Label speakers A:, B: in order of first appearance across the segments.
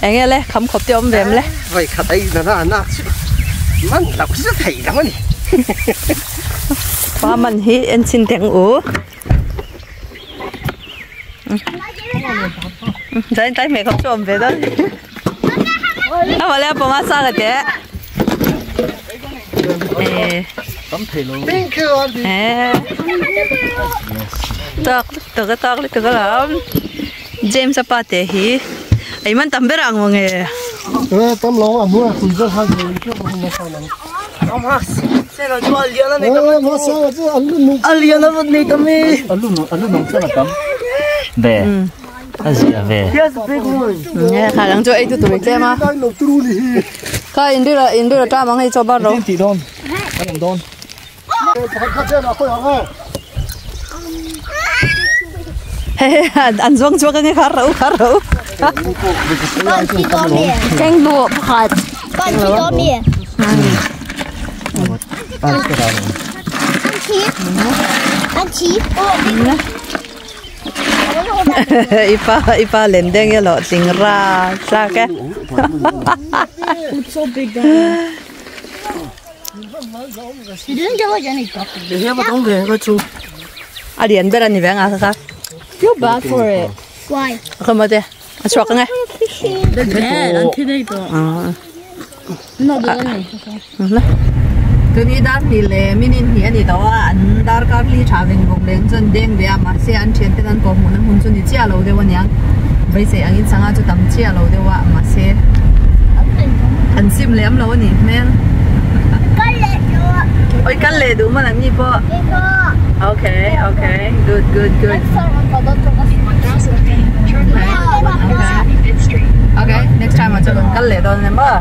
A: Enge le kham khawp te awm ve em le.
B: Vai khat ei na na na chu man lo chu thei lo a ni.
A: Pa man hi en chin teng u. Zain tai me khop chu awm ve dawn. A male a pawma sa ka te.
B: Tam thei lo. Thank you aunty.
A: Tak tak tak tak lam. James a pa te hi ei man tam ber ang maw nge.
B: Eh tam lo a hnuai pui zawk khan ni chu ka hmu nasa nang.
C: A lian a vat nei tam e.
D: A lu a lu nung chuan a tam ve a zia ve.
A: Nge kha lang chu ei tu tur tlem a. Kha indira indira ta mang hei chaw bar ro.
D: Ti dawn. Kan awm dawn.
A: An zuang chhuak ange khar ro khar ro.
E: Keng bu pakhat.
A: Ipa ipa len deng ye lo ting ra sa ke.
E: It's so big that You didn't get like any ducky.
A: A lian ber ani ve nga kha.
E: Feel bad for it. Why?
A: Kha ma te. A chhuak ange.
E: They're dead.
A: Ah.
E: No, they're not.
A: Tuni dar ni le minin hi ani to a an dar kar li tha veng bawk leng chuan deng ve a mahse an thian ten an kawh hmuhna hmun chu ni chiah lo deuh aniang beisei angin sangha chu tam chiah lo deuh a mahse an sim lem lo ani hmel oi kal leh duh man ang ni pawh okay okay good good good okay next time ah chuan kan kal leh dawn ania maw.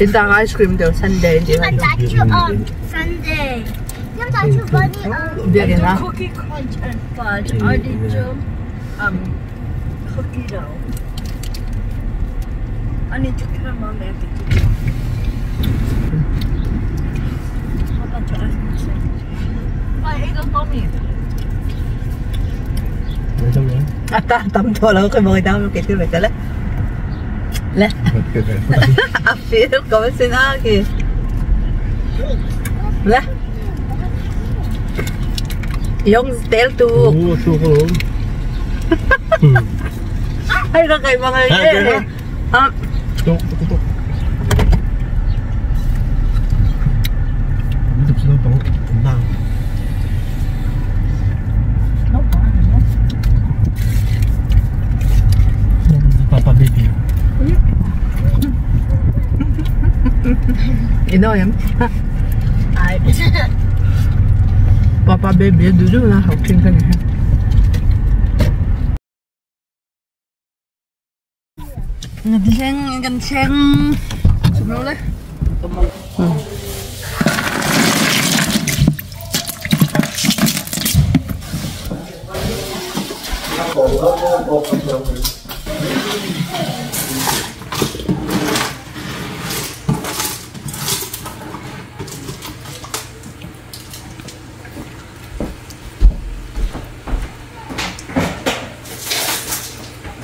A: Itang ice cream daw Sunday di ba?
E: Sunday.
A: Biakin na.
C: Cookie crunch and fudge. I did cookie dough. I need to get my mom to do. How about your ice cream? I ate a mommy.
A: À ta tắm thua lâu cái mồi tao cái tiêu về tới le. A feel come se na ki. Le. Yung tel tu. Ay ka kay mga ye. Ah.
B: Tuk tuk tuk. Papa baby.
A: You know him?
E: I.
A: Papa baby du du na học trên cái này. Ngân cheng chụp đâu đấy?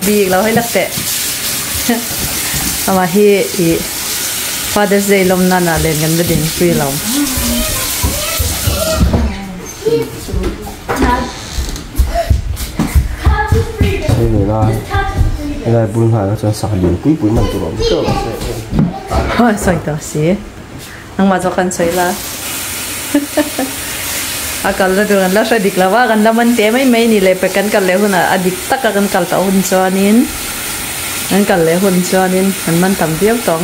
A: Big lo hay lắc tệ. Mà hi i Father's Day lom na na lên gần với đình free lom.
B: Đây này là đây là bún hải nó cho sạc liền quý quý mình tụi nó cho nó
A: Ôi soi đó xí. Nang mà cho khăn soi la. A kal la tur kan la hre dik lova kan la man te mai mai ni le pe kan kal leh hunah a dik taka kan kal tawh hun chuanin kan kal leh hun chuanin kan man tam viau tawng.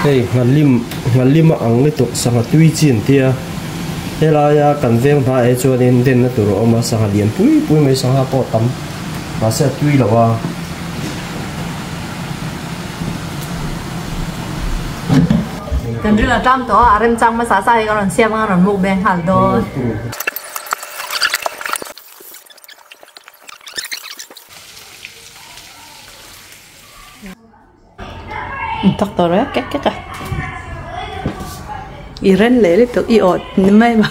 B: Hei nghalim nghalim a ang lutuk sangha tui chi an tia helaia kan veng hma eh chuanin denna tur a awm a sangha lian pui pui mai sangha pawh a tam mahse a tui lo a.
A: Kan ril a ṭam tawh a, a remchang hmasa sa hi ka rawn siam anga rawn mukbang nghal dawn. Tak tawh reng kek kek a. I ren leh lutuk i awt ni mai ma.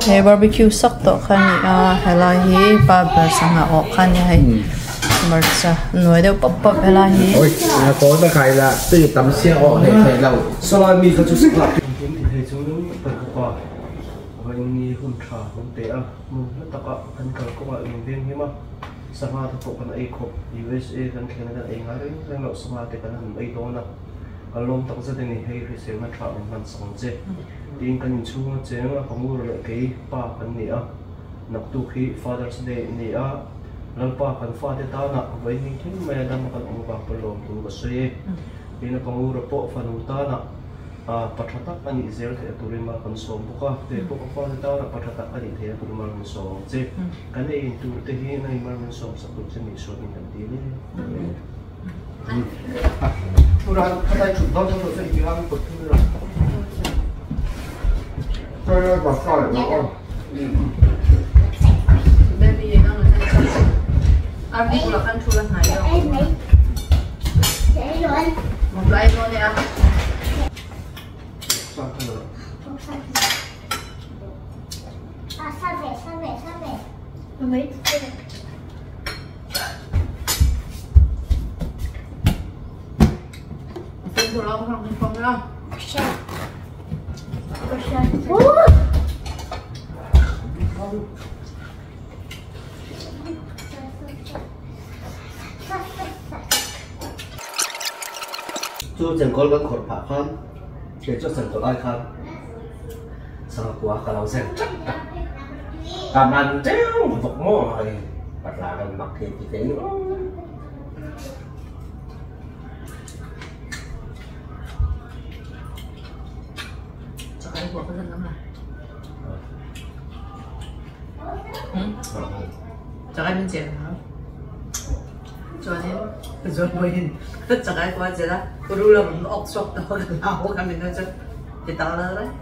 A: He barbecue sak tawh kha a ni a, helai hi pa ber sangha awh kha a ni a hei hmarcha nuai deuh pawp pawp helai hi.
F: Oi, na ko na kai la tui tam sia awh hlei thei lo.
B: Salai mi kha chu sangha tui thei chung kan upa vawiin hun tha kan pe a. Hmun hla takah kan kal kawngah min veng him a, sangha te pawh kan ei khawp. USA kan thleng a kan ei ngai reng reng loh sangha te kan han ei dawn a, kan lawm tak zet a ni, hei hriselna tha min hman sak ang che. Tiin kan inchhung a cheng a, ka ngur leh kei pa kan ni a, naktuk hi Father's Day a ni a, Lalpa kan fate tanah vawiin thleng mai a dam a kan awm avang pawn lawm thu ka sawi e. Tiin a ka ngur a pawh fanu tanah. Pa tha tak a nih zel theih a turin mal kan sawm bawk a, kei pawh ka fate tana pa tha tak a nih theih a turin mal kan sawm ang che. Kan ei in tur te hi nangin mal min sawm sak tur che nih sual in kan ti le.
F: Chu chengkawl kan khawrh phah khan kei chu chengkawl ai khan sangha kua ka lo zen tak tak ka man teuh vawk maw hei patla kan mak thei ti thei ni aw.
A: Chakai min chen ha. Chuanin Zawlbawiin chakai kua a chelh a, rul a rawn awk chhuak tawh a, ka hlau ka min chu ti tak la reng.